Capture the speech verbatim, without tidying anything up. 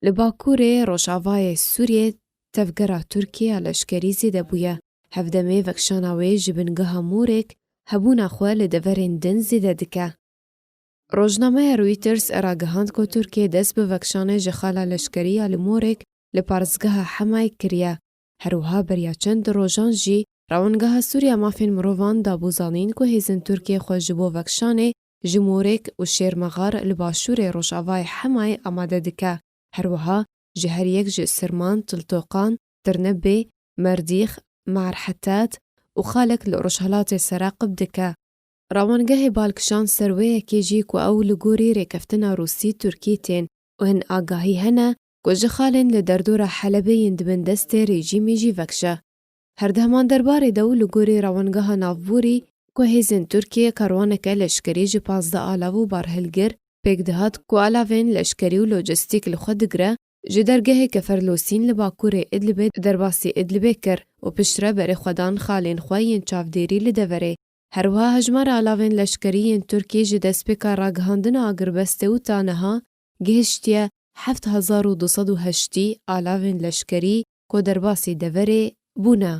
Li bakurê rojavayê Sûriyê tevgera Tirkiyê ya leşkerî zêde bûye. Hevdemê vekşana wê ji bingeha Mûrêk hebûna xwe li deverên din zêde dike. Rojnameya Reuters ragihand ku Tirkiye dest bi vekşanê ji xala leşkerî ya li Mûrêk li parêzgeha Hemayê kiriye. Her wiha beriya çend rojan jî Rewangeha Sûriya Mafên Mirovan dabû zanîn ku hêzên Tirkiye xwe ji bo vekşanê ji Mûrêk û Şêrmexar li başûrê rojavayê Hemayê amade dike. Her wiha ji her yek ji Sirman, Tiltoqan, Tirnebê, Merdîx, Merhetat û Xalek li rojhilatê Seraqib dike. Rawangehê bal kişand ser wê yekê jî ku ew li gorî rêkeftina Rûsî-Tirkî tên û hin agahî hene ku ji xalên li derdora Helebê yên di bin destê rejîmê jî vekşe. Her dehman derbarê de û li gorî Rawangeha Navborî ku hêzên Tirkiyê karwaneke leşkerî ji pazdeh alav û barhilgir pêk dihat ku alavên leşkerî û lojistîk li xwe digire, ji dergehê Keferlosîn li bakurê Idlibê derbasî Idlibê kir û piştre berê xwe dan xalên xwe yên çavdêrî li deverê. Her wiha hejmara alavên leşkerî yên Tirkiyê ji destpêka ragihandina agirbestê û ta niha gihiştiye heft hezar û du sed û heştî alavên leşkerî ku derbasî deverê bûne.